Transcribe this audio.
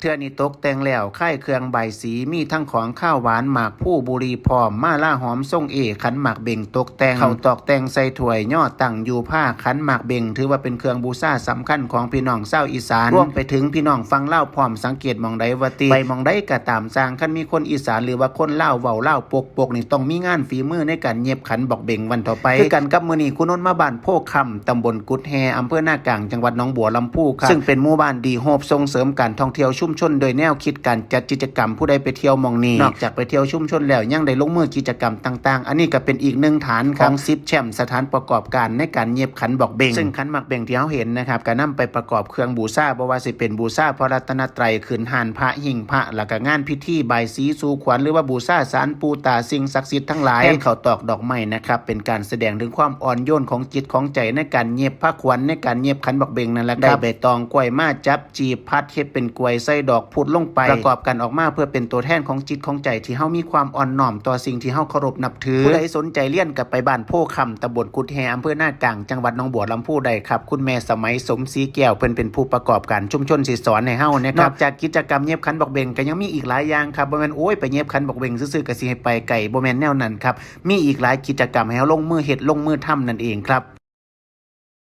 ເທື່ອນີ້ຕົກແຕ່ງແລ້ວ ຄາຍເຄື່ອງບາຍສີ ມີທັງຂອງຄາວຫວານ ໝາກພູ ບຸຫຼີ່ພ້ອມ ມາລາຫອມຊົງເອ ຂັນໝາກເບັງຕົກແຕ່ງ ເຂົ້າຕອກແຕ່ງໃສ່ຖ້ວຍ ຍໍຕັ້ງຢູ່ພາ ຂັນໝາກເບັງ ຖືວ່າເປັນເຄື່ອງບູຊາສຳຄັນຂອງພີ່ນ້ອງຊາວອີສານ ລວມໄປເຖິງພີ່ນ້ອງຝັ່ງລາວພ້ອມ. ສັງເກດໝ່ອງໃດວ່າຕິ ໄປໝ່ອງໃດກໍຕາມຊ່າງ ຄັນມີຄົນອີສານ ຫຼືວ່າຄົນລາວເວົ້າລາວປົກໆ ນີ້ ຕ້ອງມີງານຝີມືໃນການເຫຍິບຂັນໝາກເບັງວັນເທົ່າໄປ. ຄືກັນກັບມື້ນີ້ ຄູນົນມາບ້ານໂພຄຳ ຕຳບົນກຸດແຮ່ ອຳເພີນາກາງ ຈັງຫວັດໜອງບົວລຳພູ ຊຶ່ງເປັນໝູ່ບ້ານດີໂຮບ ສົ່ງເສີມການທ່ອງທ່ຽວຊຸມຊົນ ໂດຍແນວຄິດການຈັດກິດຈະກຳ ຜູ້ໃດໄປທ່ຽວໝ່ອງນີ້ ນອກຈາກໄປທ່ຽວຊຸມຊົນແລ້ວ ຍັງໄດ້ລົງມືກິດຈະກຳຕ່າງໆ. ອັນນີ້ກໍເປັນອີກໜຶ່ງຖານຂອງສິບແຊ້ມສະຖານປະກອບການໃນການຫຍິບຂັນໝາກເບັງ ຊຶ່ງຂັນໝາກເບັງທີ່ເຮົາເຫັນນະຄັບ ກໍນຳໄປປະກອບເຄື່ອງບູຊາ ບໍ່ວ່າຊິເປັນບູຊາພະລັດຕະນະໄຕ ຂຶ້ນຮ້ານພະ ຫິ້ງພະ ແລ້ວກໍງານພິທີບາຍສີສູ່ຂວັນ ຫຼືວ່າບູຊາສານປູ່ຕາສິ່ງສັກສິດທັງຫຼາຍ ແທນເຂົ້າຕອກດອກໄມ້ນະຄັບ ເປັນການສະແດງເຖິງຄວາມອ່ອນໂຍນຂອງຈິດຂອງໃຈໃນການຫຍິບພະຂວັນ ໃນການຫຍິບຂັນໝາກເບັງນັ້ນແຫຼະ ໄດ້ໃບຕອງກ້ວຍມາຈັບ ຈີບ ພັດເຮັດເປັນກວຍ ໃສ່ດອກພຸດລົງໄປ ປະກອບກັນອອກມາເພື່ອເປັນຕົວແທນຂອງຈິດຂອງໃຈທີ່ເຮົາມີຄວາມອ່ອນນ້ອມຕໍ່ສິ່ງທີ່ເຮົາເຄົາລົບນັບຖື. ຜູ້ໃດສົນໃຈຮຽນກໍໄປບ້ານໂພຄຳ ຕຳບົນກຸດແຮ່ ອຳເພີນາກາງ ຈັງຫວັດໜອງບົວລຳພູໄດ້ຄັບ. ຄຸນແມ່ສະໄໝ ສົມສີແກ້ວ ເພິ່ນເປັນຜູ້ປະກອບການຊຸມຊົນ ຊິສອນໃຫ້ເຮົານະຄັບ. ນອກຈາກກິດຈະກຳຫຍິບຂັນໝາກເບັງ ກໍຍັງມີອີກຫຼາຍຢ່າງຄັບ. ບໍ່ແມ່ນ ໂອ້ຍ ໄປຫຍິບຂັນໝາກເບັງຊື່ໆ ກໍຊິໃຫ້ໄປໄກ ບໍ່ແມ່ນແນວນັ້ນຄັບ. ມີອີກຫຼາຍກິດຈະກຳໃຫ້ເຮົາລົງມືເຮັດ ລົງມືທຳນັ້ນເອງຄັບ.